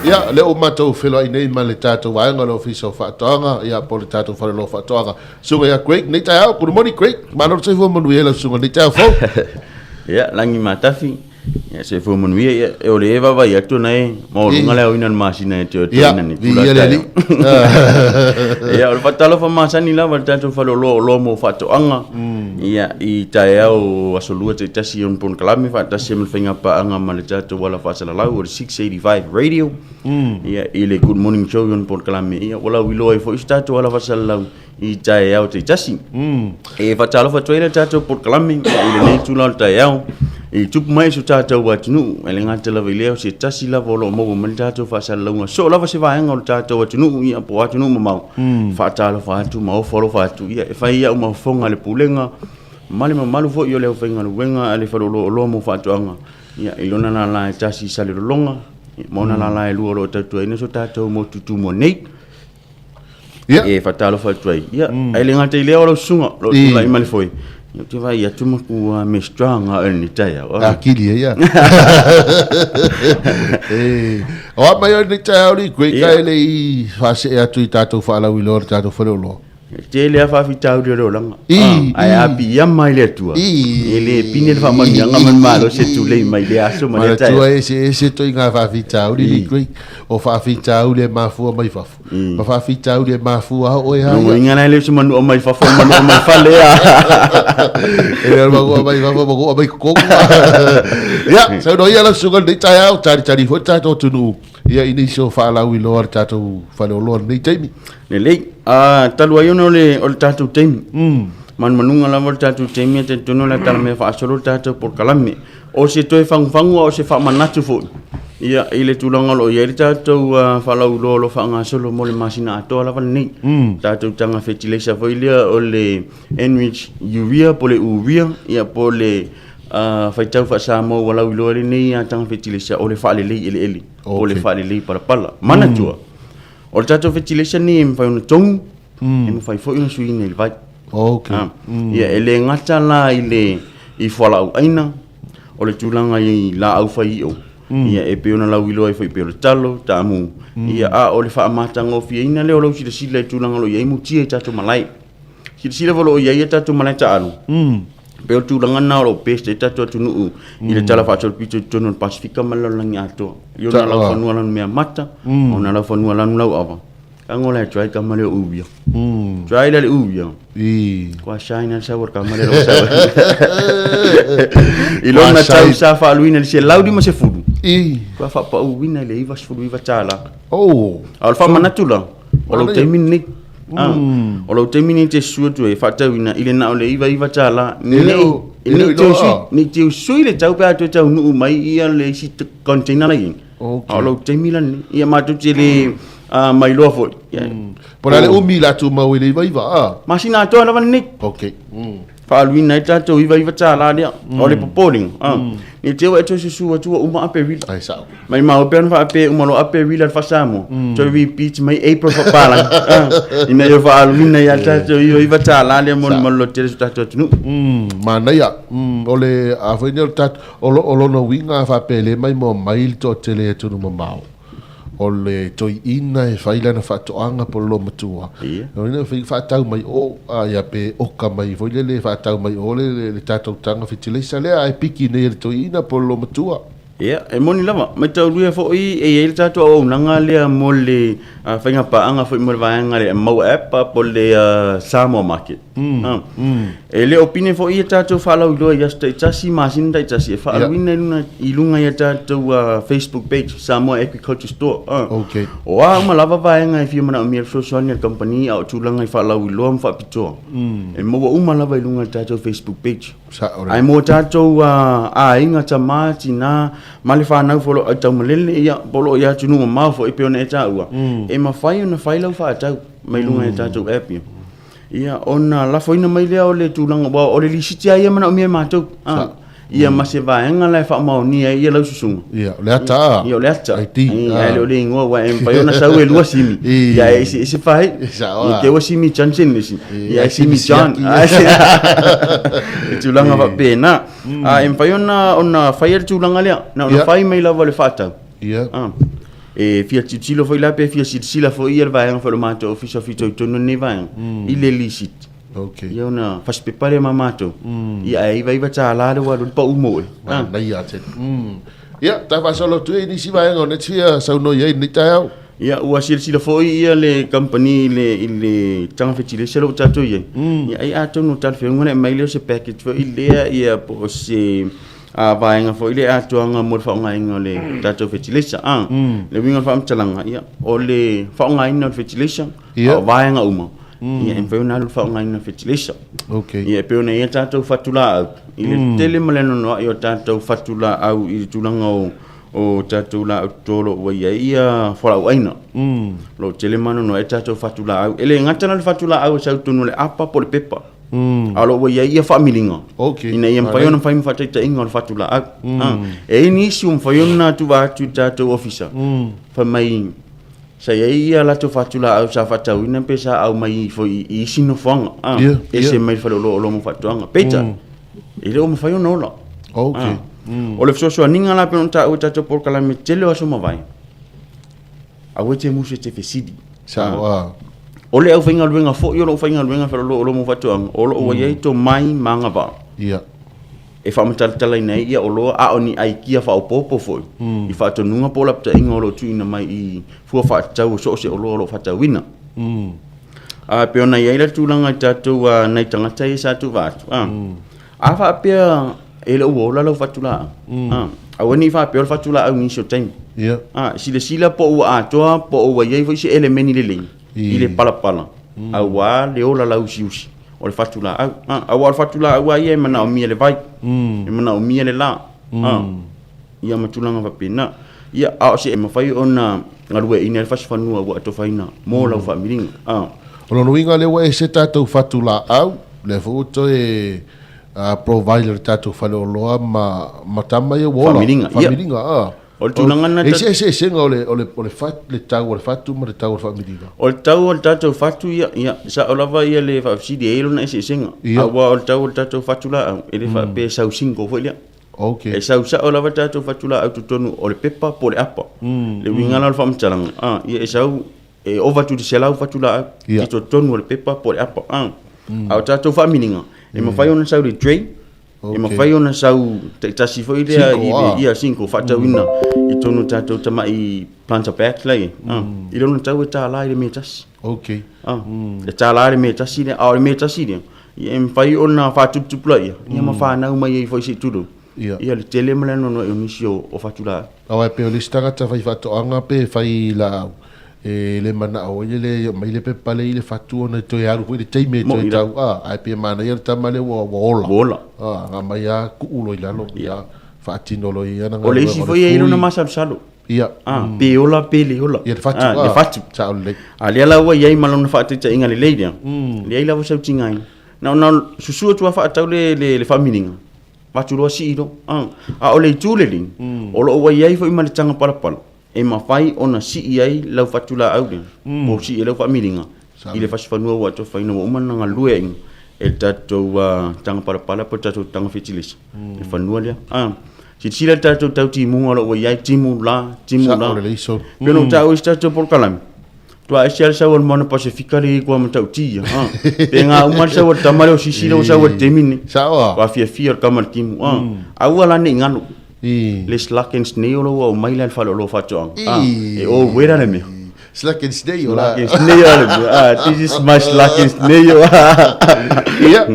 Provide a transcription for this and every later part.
Ia, lea ua matou feiloai nei ma le tatou vaega o le Ofisa o Faatoaga, ia, po o le tatou Faleoloa o Faatoaga. Susuga ia Craig, lenei taeao. Good morning, Craig. Malo le soifua manuia i lau susuga i lenei taeao fou. Ia, lagi matafi. Ia, soifua manuia. Ia, e o le e vaavaai atu ona e maualuga le aoina o le masina e toe Ia, toeina nei pula viia le taeao. Alii. Ia, o le faatalofa masani lava i le tatou faleoloa o oloa mo faatoaga. Ia, i taeao aso Lua taitasi i ona polokalame faatasi ai ma le faigapaaga ma le tatou ala faasalalau o le 685 Radio. Ia, i le Good Morning Show i ona polokalame. Ia, ua lauiloa ai foi se tatou ala faasalalau i taeao taitasi. E faatalofa atu ai le tatou polokalame i lenei itula o le taeao i tupu mai i so tatou atunuu. E le gata lava i lea, o se tasi lava o lo o maua mai le tatou faasalalauga soo lava se vaega o le tatou atunuu, ia, po o atunuu mamao. Faatalofa atu ma ofo alofa atu, ia, e fai au ma fofoga a le Pulega ma le mamalu foi o le aufaigaluega a le Faleoloa Oloa mo Faatoaga, ia, i lona lala e tasi i Salelologa, ia, ma ona lala e lua o lo o tautuaina so tatou motu Tumua nei. Ia. E faatalofa atu ai. Ia, ae le gata i lea o lau susuga, o lo o tulai mai le foe. Ia, ou te vaai atu ma ku me strong a ni taeao. A kili e ia. E, o a mai o ni taeao ni koe ka ele i whaasee atu i tātou whaalauiloa le tātou whaleoloa. E tele lava faafitauli o le olaga. I, Ae i. a piiama i le Atua, I. e le pine le faamanuiaga ma le malosi e tulei mai lea aso ma lea Manatua taeao. eseese toiga faafitauli ni Greek o faafitauli e mafua mai fafo. Ma faafitauli e mafua a oe a Lona ia. uiga la e le o se manua mai fafo, o le manua mai fale a. E le o le manua mai fafo, manua mai totonu. Ia, saunoa ia lau susuga i lenei taeao, talitali foi le tatou atunuu ia i nisi o faalauiloa a le tatou faleoloa i lenei taimi. Lelei. Talu ai ona o le, o le tatou taimi. Manumanuga lava o le tatou taimi, e talitonu o le a talamea faasolo le tatou polokalame. O se toe fagufagu a o se faamanatu foi ia, i le tulaga o lo o i ai le tatou faalauiloa o lo o faagasolo mo le masina atoa lava lenei. Tatou taga fetileisa foi lea o le enrich urea po o le urea, ia, po o le faitau faa-Samoa ua lauiloa lenei taga fetileisa o le faalelei eleele, po o le faalelei palapala. Manatua, o le tatou fetileisa lenei e mafai ona togi, e mafai foi ona suiina i le vai. Ia, e le gata la i le i fualaau aina, o le tulaga i laau faiio, ia, e pei ona lauiloa ai foi pei o le talo, taamu, ia, a o le faamatagofieina lea o lau silasila i tulaga o lo o i ai mutia i tatou malae. Silasila foi o lo o i ai a tatou malae taaalo, pei o le tulaga lena o lo o best ai tatou atunuu i le tala faasolopito i totonu o le Pasefika ma le lalolagi atoa. I ona laufanua lanumeamata, ona laufanua lanulauava, Ka ngola e try ka male o uia. Try la le uia. Kua shine al sa ka male o sa. I lona tau sa faaluina i le 150. Kua faapauina i le $99. Oh. A o le faamanatu la, o lou taimi lenei. O lou taimi lenei e te susu atu ai e faatauina i le na o le $99. Nei te sui le tau pe a toe taunuu mai ia le isi container la i ai. Okay. A o lou taimi la lenei. Ia matou te le mailoa foi. Ia. Po o le a le umi la tumau i le 99 a? Masina atoa lava lenei. Okay. Faaaluina ai tatou $99 lea. O le popolega, ne i te i ua e toe susu atu ua uma Aperila. Ai sao. Maimau pea ona faapea e uma loa Aperila le faa-Samoa, toe repeat mai April faapalagi. Ina ia faaaluina ia tatou $99 lea mo le malolo tele o si o tatou atunuu. Manaia. O le a foi nei o le tatou O lo, o lona uiga a faapea e le maimoa mai le toatele i atunuu mamao, o le toeaina e fai lana faatoaga po o le loomatua, Ia. lona uiga e fai faatau mai o, a ia pe oka mai foi lele faatau mai o le, le, le tatou taga fetileisa lea ae piki nei e le toeaina po o le loomatua. Ia, e moni lava. Mataulia foi e i ai le tatou auaunaga lea mo le faiga paaga foi mo le vaega le Maua App po o le Samoa Market. E le o pine foi ia tatou faalauiloa i aso taitasi, masina taitasi, e faaluina i luga, i luga i a tatou Facebook page, Samoa Agriculture Store. O a uma lava vaega e fia manaomia le fesoasoani a le kamupani a o tulaga i faalauiloa ma faapitoa, e maua uma lava i luga i le tatou Facebook page. Sao Ae mo tatou aiga, tama, tina, ma le fanau foi o lo o aitaumalele, ia, po o lo o i atunuu mamao foi e pei ona e taua, e mafai ona fai lau faatau mai luga i tatou app ia. Ia, ona lafoina mai lea o le tulaga, aua o le lisiti lava ia e manaomia e matou. Ia ma se vaega la e faamaonia ai ia lau susuga. Ia, o le ata a. Ia, o le ata. ID. Ia, ae le o le igoa, aua e mafai ona sau e lua Simi. Ia, e eseese fai. Sao Ia, a. te ua Simi Johnson le isi. Ia, e Simi Simi John. Siaki. E tulaga faapena. A e mafai ona faia le tulaga lea, na ona fai mai lava o le faatau. Ia. E fia tilotilo foi la pe fia silasila foi ia le vaega foi o le matou ofisa o fitoitonu i lenei vaega i le lisiti. Okay. Ia ona fasipepa lea ma matou. Ia ae $99 le ua alu ai le pau mo oe. Manaia tele. Ia, ta faasolo atu ai i nisi vaega o lea e te fia saunoa i ai i lenei taeao. Ia, ua silasila foi ia le kamupani i le, i le taga fetilesa lea ua tatou i ai. Ia, ai atonu o talafeauga ona aumai lea o se package foi lea, ia po o se a, vaega foi lea atoaga mo le faaaogaina o le tatou fetilesa. A, le uiga o le faamatalaga, ia, o le faaaogaina o le fetilesa, a o vaega uma, ia, e mafai ona alu le faaaogaina o le fetilesa. Okay. Ia, e pei ona i ai tatou fatulaau, i le tele ma le anoanoai o tatou fatulaau i le tulaga o o tatou laau toto o lo o ua i ai ia fualaauaina. O lo o tele ma anoanoai tatou fatulaau. E le gata la le fatulaau e sau i totonu o le apa po o le pepa, a o lo o ua i ai ia faamiliga Okay. ina ia mafai ona fai ma faataitaiga o le fatulaau. E i ai nisi ua mafai ona tuva atu i le tatou ofisa, fai mai sa i ai ia latou fatulaau sa faatauina pe sa aumai foi i isi nofoaga, ese mai le faleoloa o oloa mo faatoaga. Peitai, e le o mafai ona ola. Okay. O le fesoasoaniga la pei ona taua i tatou polokalame tele o aso mavae, aua e te musu e te fesili. Sao ah. O le aufaigaluega foi o lo o faigaluega faleoloa o oloa mo faatoaga, o lo o ua i ai tomai ma agavaa. Ia. E faamatalatalaina ai ia oloa a o ni aikia faaopoopo foi i faatonuga po o lapataiga o lo o tuuina mai i fua faatatau o so o se oloa o lo o faatauina. A pei ona i ai la tulaga i tatou nai tagata ia sa tuva atu, a faapea e le o ua ola lau fatulaau, aua ne i faapea o le fatulaau i nisi o taimi. Ia. Silasila po o ua atoa po o ua i ai foi se elemeni lelei i le palapala aua le ola lauusiusi o le fatulaau. Aua o le fatulaau lava ia e manaomia le vai, e manaomia le la, ia ma tulaga faapena. Ia, a o se e mafai ona galueaiina ai le fasifanua ua atofaina mo lau faamiliga. O lona uiga lea ua ese tatou fatulaau, lea foi ua toe provide e le tatou faleoloa ma ma tama ia ua ola. Faamiliga, ia. Faamiliga, a. O le tulaga lena E i ai se eseesega o le o le o le fat, le tau o le fatu ma le tau o le faamiliga? O le tau o le tatou fatu, ia, ia, sao lava ia le faafesili, e i ai lona eseesega. Ia. Aua o le tau o le tatou fatulaau, e le faapea e sau single foi lea. Okay. E sau sao lava tatou fatulaau totonu o le pepa po o le apa. Le uiga la o le faamatalaga, a, ia e sau e ova atu i le 100 fatulaau Ia. i totonu o le pepa po o le apa. A, a o tatou faamiliga, e mafai ona sau i le tray, e Okay. mafai ona sau taitasi foi lea Single, i le, ah. ia single faatauina i totonu o tatou tamai planter bags la e i ai. A, i lona tau e $1 i le mea tasi. Okay. A, e $1 i le mea tasi lea, a o le mea tasi lea, Ia e mafai ona faatuputupulaia ia ma fanau mai ai foi se i tulou. Ia. Ia le tele ma le anoanoai o nisi o, o fatulaa. Aua e pei o le isi tagata faifaatoaga pe fai laau, e le manao ai le aumai le pepa lea i le fatu ona e toe alu foi le taimi e toe tau, a, ae pei e manaia le tama lea ua, ua ola. Ua ola. A, na aumai lava tuu loa i lalo, ia, faatino loa i ana O le galuega isi o le foi e i ai lona fui. masalosalo. Ia. A, pe ola pe le ola. Ia le fatu, A, le fatu. Sao lelei. A lea la ua i ai ma lona faataitaiga lelei lea, leai lava sau tigaina. Na ona susu atu lava faatau le, le, le faamiliga, avatu loa sii loa. A, a o le itu lelei, o lo o ua i ai foi ma le taga palapala e mafai ona sii ai lau fatulaau lea, po o sii ai lau faamiliga i le fasifanua ua atofaina ua uma ona galue ai e le tatou taga palapala po o le tatou taga fetilesa, le fanua lea. A, Silasila le tatou tau timuga o lo o ua i ai, timu la, timu la. Sao lelei solo. Pei ona ou taua i se tatou polokalame, tua ese lava le sau o le Moana Pasefika lea i ai koa matautia. Ha. Pe ngā uma le sau a le tama lea o Sisi lea ua sau ai le taimi lenei. Sao a? Ua fiafia o le tama i le timu. Ha. Aua la ne i galo. I. Le slack and snail o lo o ua aumai la e le faleoloa faatoaga. Ha. I. E all weather le mea. Slack and snail la. Slack and snail le mea. Ah, this is my slack and snail. Ia,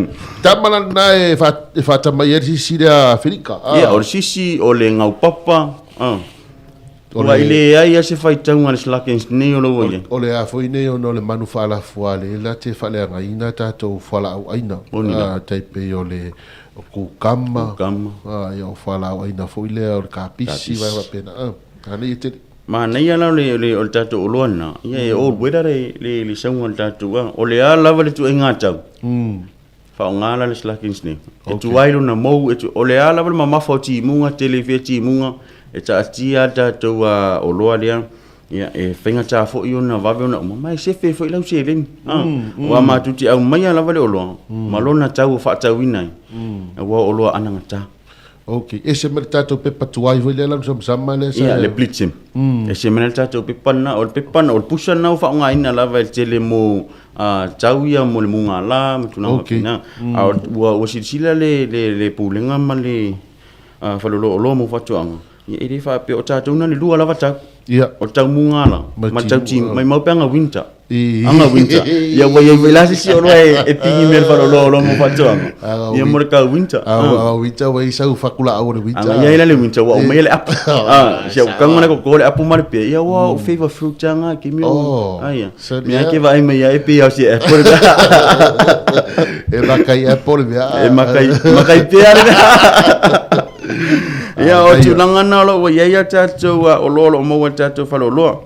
tama la lena e fa, e faatamai ai le sisi lea Aferika. Ah. Ia, o le sisi, o le gaupapa. Ah. O Ua le- i leai lava se faitauga a le slack and snail o lo o ua i ai. O le a foi nei ona o le manu faalafua lea la te faaleagaina tatou fualaau aina. Moni la. Ah, tai pei o le o kukama. Kukama. Ah, ia o fualaau aina foi lea o le kapisi, Kapisi. vai faapena. Ah, manaia tele. Manaia la o le, le, o le tatou oloa lena, ia e all weather le, le, le sauga o le tatou, a. O le a lava le tuaiga tau, faaaoga la le slackings nei. E tuai lona mou, e tu, o le a lava le mamafa o timuga, tele fea timuga, e taatia le tatou oloa lea, ia, e faigata foi ona vave ona uma, ma e sefe foi lau seleni. A, aua matou te aumaia lava le oloa, ma lona tau o faatauina ai, aua o oloa anagata. Ok, ese ma le tatou pepa tuai foi lea la masamasama lea sa. Ia, le bleaching. Ese mai le tatou pepa lena, o le pepa lena, o le pusa lena ua faaaogaina lava e le tele mo tau ia mo le mugala ma tulaga faapena. A ua silasila le Pulega ma le Faleoloa mo Faatoaga, ia e le faapea o tatou na o le lua lava tau. Ia. O le tau mugala ma le tau timu, maimau pe aga winter. Aga winter. Ia ua iai foi la se isi oloa e pigi mai le faleoloa mo faatoaga. Ia mo le kau winter. Aga winter ua i sau fakulaau o le winter. Aga iai la le winter ua aumaia le apu. Si au kanga le koko le apu ma le pea. Ia ua o favor fruit anga kimi o. Aia. Mea ke vaai mai ia e pei au si apple. E makai apple le mea. E makai makai pea le mea. Ia o tulaga na o lo o ua iai a tatou oloa o lo o maua i le tatou faleoloa.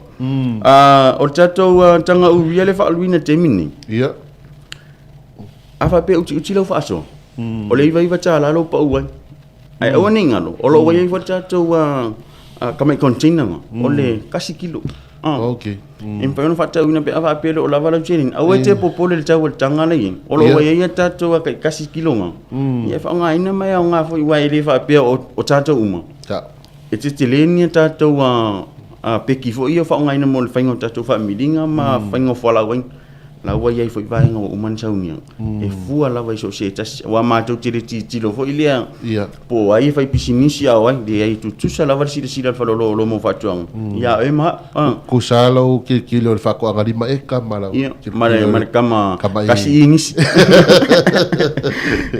O le tatou taga uria le faaluina i le taimi lenei. Ia. A faapea e utiuti lau faasoa, o le $99 lou pau ai. Ae aua ne i galo, o lo o ua i ai foi le tatou tamai container ma, o le 1 kilo. Okay. E mafai ona faatauina pe a faapea e le o lava lau seleni. Aua e te popole i le tau o le taga la e i ai. O lo o ua i ai a tatou tai 1 kilo ma, ia e faaaogaina ma e aoga foi aua e le faapea o tatou uma. E tetele ni a tatou peki foi ia faaaogaina mo le faiga o tatou faamiliga ma faiga o fualaau aina. La ua i ai foi vaega ua uma ona saunia, e fua lava i so o se tasi, aua matou te le tilotilo foi lea po o ai e faipisinisi a o ai, leai, e tutusa lava le silasila a le faleoloolo mo faatoaga ia oe ma au. Tutusa lou tilotilo i le faatoaga 5 eka ma lau tilotilo ma le tama kasi inisi.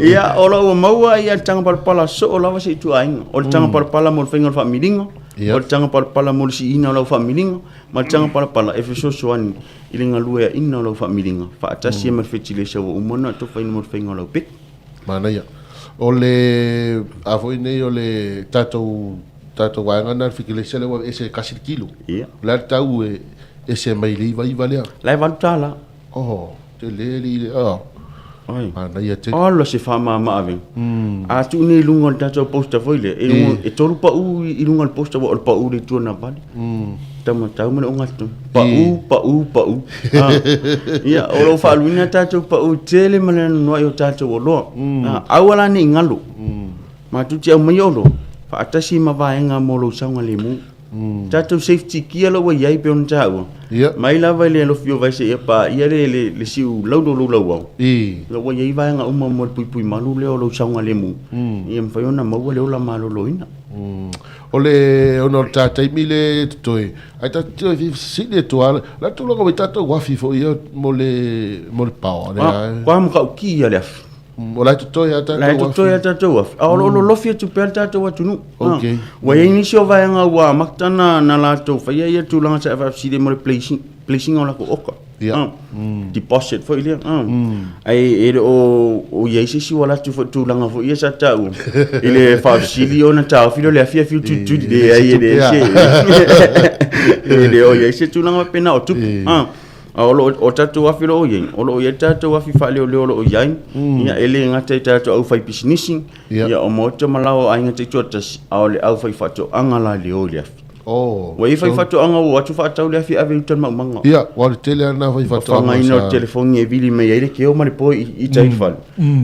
Ia, o lo o ua maua le taga palapala soo lava se ituaiga. O le taga palapala mo le faiga o le faamiliga, o le taga palapala mo le siiina o lau faamiliga, ma le taga palapala e fesoasoani i le galueaiina o lau faamiliga faatasi ai ma le fetilesa ua uma ona atofaina mo le faiga o lau peki. Manaia. O le, a foi nei o le tatou, tatou vaega lena o le fetilesa lea ua ese e 1 le kilo. Ia. O le a le tau e ese mai le 99 lea? La e $8. Oh, tele alii le, oh. Ai. Manaia tele. Ala se faamama avega. A tuu nei i luga o le tatou poster foi lea, e 3 pau i luga o le poster, aua o le pau le itu anavale. Tama tau ma le ogatotonu. Pau, pau, pau. Ia, o lo o faaluina tatou pau tele ma le anoanoai o tatou oloa. Aua la ne i galo. Matou te aumaia oloa faatasi ma vaega mo lou saogalemu. Tatou safety gear la ua i ai pei ona taua. Ia. Mai lava i le alofi o vai seia paia le siu laulo o lou lauao. La ua i ai vaega uma mo le puipui malu lea o lou saogalemu. Ia mafai ona maua le ola maloloina. O le ona o le ta taimi le totoe, ai ta te fesili atu lava, la tulaga ua i tatou afi foi ia mo le mo le paoa lea. Ah, kua matautia ia le afi. O la e totoe lava tatou afi. La e totoe lava tatou afi. A o lo o lolofi atu pea le tatou atunuu. Okay. Ua i ai nisi o vaega ua amata na latou faia ia tulaga sa e faafesili ai mo le placing, placing o latou oka. Ia. Deposit foi lea. Ae e le o i ai se isi ua alu atu foi i tulaga foi ia sa taua i le faafesili ona taofi lea o le afiafi utulituli. Leai, e leai se e le o i ai se tulaga faapena o tupu. A o lo o tatou afi o lo o i ai, o lo o i ai le tatou afi faaleoleo o lo o i ai. Ia, e le gata i tatou aufaipisinisi, ia o maota ma laoa o aiga taitoatasi, a o le aufaifaatoaga la e le o i le afi. Oh, Ua i ai faifaatoaga ua o atu faatau le afi ave i uta i le maumaga. Ia, ua le tele lava na faifaatoaga. Faaaogaina o le telefoni e vili mai ai le keo ma le po i tai i le fale.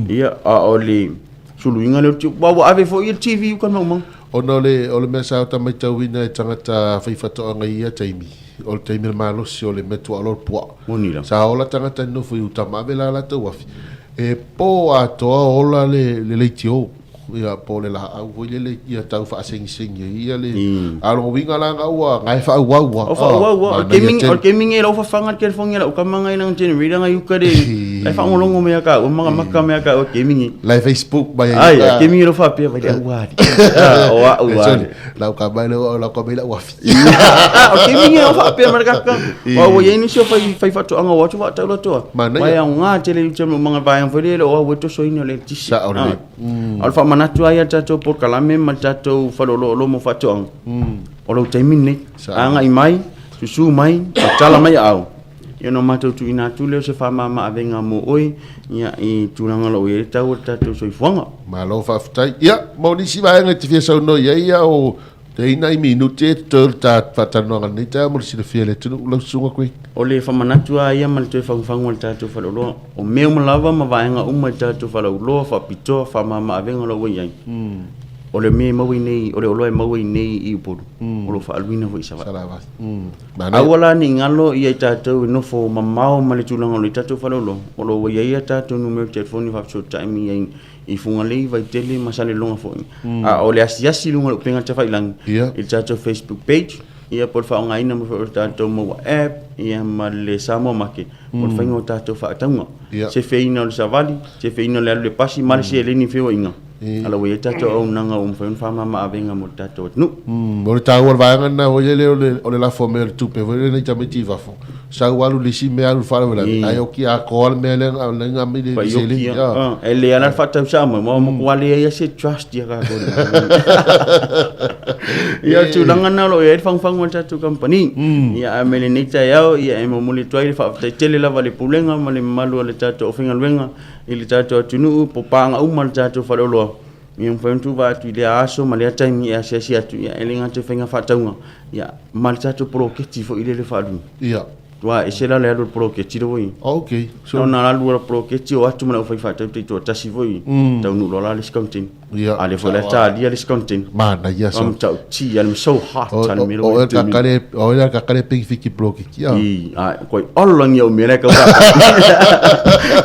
Ia, a o le suluina lea o le TV, aua ua ave foi le TV i uta i le maumaga. Ona o le, o le mea sa ota matauina e tagata faifaatoaga i ia taimi, o le taimi o le malosi o le mea tuaolo o le puaa. Moni lava. Sa ola tagata nofo i uta ma ave la latou afi. E po atoa ola le, le leitio. Ia, po o le laau foi lele ia tau faasegisegi ai ia le... A o lona uiga la na ua, na e faaauau lava. O faaauau lava. O le taimi, o le taimi lenei o la ua fafaga le telefoni a lau tama na i lana generator na i uka le, la e faalogologo mai ia taua ma matamata mai ia taua i le taimi lenei. La e Facebook mai ai. Ai, o le taimi lenei o la ua faapea mai le aua alii. O au lava. Lau tama e lau tama i lau afi. O le taimi lenei o la ua faapea mai le kaka. Aua ua i ai nisi o faifaatoaga ua o atu faatau latou afi. Manaia. Aua e aoga tele i uta i maumaga vaega foi lea e le o au ai le tosoina o le eletise. Sao lelei. A o le faamanatu lava ia i le tatou polokalame ma le tatou faleoloolo mo faatoaga, o lou taimi lenei. Agai mai, susu mai, tatala mai aao, ia ona matou tuuina atu lea o se faamama-avega mo oe ia, i tulaga o lo o i ai le tau o le tatou soifuaga. Malo faafetai. Ia, mo nisi vaega e te fia saunoa i ai, ia o te i nai minute e totoe o le ta faatalanoaga i lenei taeao mo le silafia e le atunuu. Lau Susuga Craig. O le faamanatu lava ia ma le toe fagufagu a le tatou faleoloa, o mea uma lava ma vaega uma i le tatou faleoloa faapitoa faamama-avega o lo o ua i ai. O le mea e maua i nei, o le oloa e maua i nei i Upolu, o lo o faaaluina foi i Savaii. Salavai. Manaia. Aua la ne i galo ia i tatou e nofo mamao ma le tulaga o lo o i tatou faleoloa, o lo o ua i ai a tatou numera telefoni e faafesootai mai ai i Fugalei, Vaitele ma Salelologa foi. A o le asiasi i luga o le upega tafailagi i le tatou Facebook page, ia po o le faaaogaina mai foi o le tatou Maua app, ia ma le Samoa Market, o le faiga o tatou faatauga. Sefeina o le savali, sefeina o le alu i le pasi ma le seleni i feoaiga. Ala ua i ai tatou auaunaga ua mafai ona faamama avega mo le tatou atunuu. O le taua o le vaega lena foi lele o le lafo mai o le tupe foi lele nai tamaiti i fafo. Sau alu i le isi mea alu i le faalavelave, ae oki atoa le mea lea na aumai le seleni. E lelei lava la le faatau Samoa, aua ua matua leai lava se trust ia tatou. Ia o le tulaga lena o lo o i ai le fagufagu a le tatou kamupani. Ia ae mai lenei taeao, ia e momoli atu ai le faafetai tele lava i le Pulega ma le mamalu o le tatou aufaigaluega i le tatou atunuu po o paaga uma a le tatou faleoloa, ia mafai ona tuuva atu i lea aso ma lea taimi e asiasi atu, ia e le gata i faiga faatauga, ia ma le tatou poloketi foi lele faaluina. Ia. Aua e ese la le alu o le poloketi lea ua i ai. Okay. So, ona alu o le poloketi o atu ma le aufaifaatau taitoatasi foi, taunuu loa la le isi container. Ia. A lea foi la e talia le isi container. Manaia sa. Matautia le so hot O a le mea o oe kakale, o oe la kakale penifiti poloketi a. I, a, koi ola ni au mea ka wha.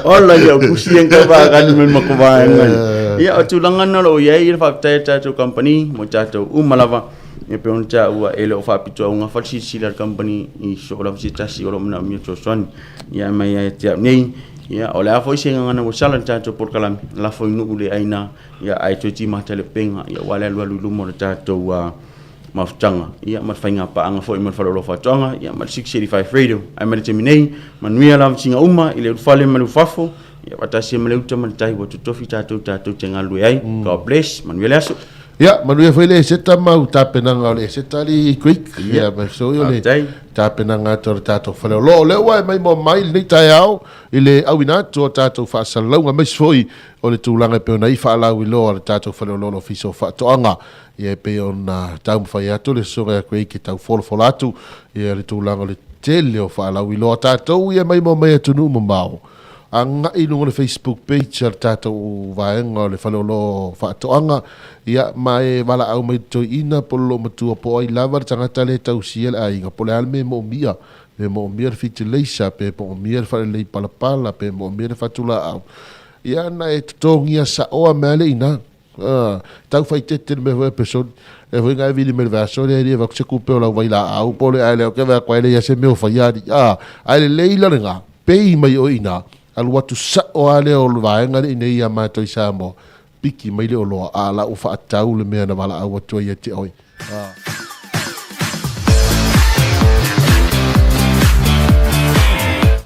Ola ni au kusi en ka wha ka ni me mako vaenga. Ia, o tūlanga na lo iai i le faafetai a tatou company mo tatou uma lava. Ia pe ona tāua e le o faapitoa au ngafa le silasila a le company i so lava se tasi o lo o manaomia fesoasoani. Ia mai ia te au nei, ia o le a foi se gagana ua sala i le tatou polokalame, lafo i nuu le aina, ia ae toe timata le upega, ia aua le alualu i luma o le tatou mafutaga, ia ma le faigapaaga foi ma le Faleoloa Faatoaga, ia ma le 685 Radio. Ae mai le taimi nei, manuia lavasiga uma i le ulufale ma le ulufafo, ia faatasi ai ma le uta ma le tai ua totofi tatou tatou te galulue ai. God bless, manuia le aso. Ia, manuia foi le Eseta ma au tapenaga o le Eseta alii Greek. Ia, ma foi o le tapenaga atu o le tatou faleoloa. O lea ua e maimoa mai i lenei taeao i le auina atu o tatou faasalalauga, aemaise foi o le tulaga e pei ona i faalauiloa a le tatou faleoloa o le Ofisa o Faatoaga. Ia, e pei ona taumafai atu le Susuga ia Craig e tau folafola atu ia le tulaga o le tele o faalauiloa a tatou ia maimoa mai atunuu mamao. Agai i luga o le Facebook page a le tatou vaega o le Faleoloa o Faatoaga, ia, ma e valaau mai i le toeaina po o le loomatua po o ai lava le tagata lea e tausia le aiga, po o le a le mea e moomia, pe moomia le fitileisa, pe moomia le falelei palapala, pe moomia le fatulaau. Ia, na e totogia saoa mea le ina. Tau faaeteete le mea foi episode e foi na e vili mai le vaiaso lea e le avatu se tupe o lau vailaau po o le ae lea ou te vaai atu ai e leai se mea o faia alii a ae lelei la lena pei mai oe ina alu atu sao a lea o le vaega lea inei ia matou i Samoa piki mai le oloa a la ua faatau le mea na valaau atu ai ia te oe.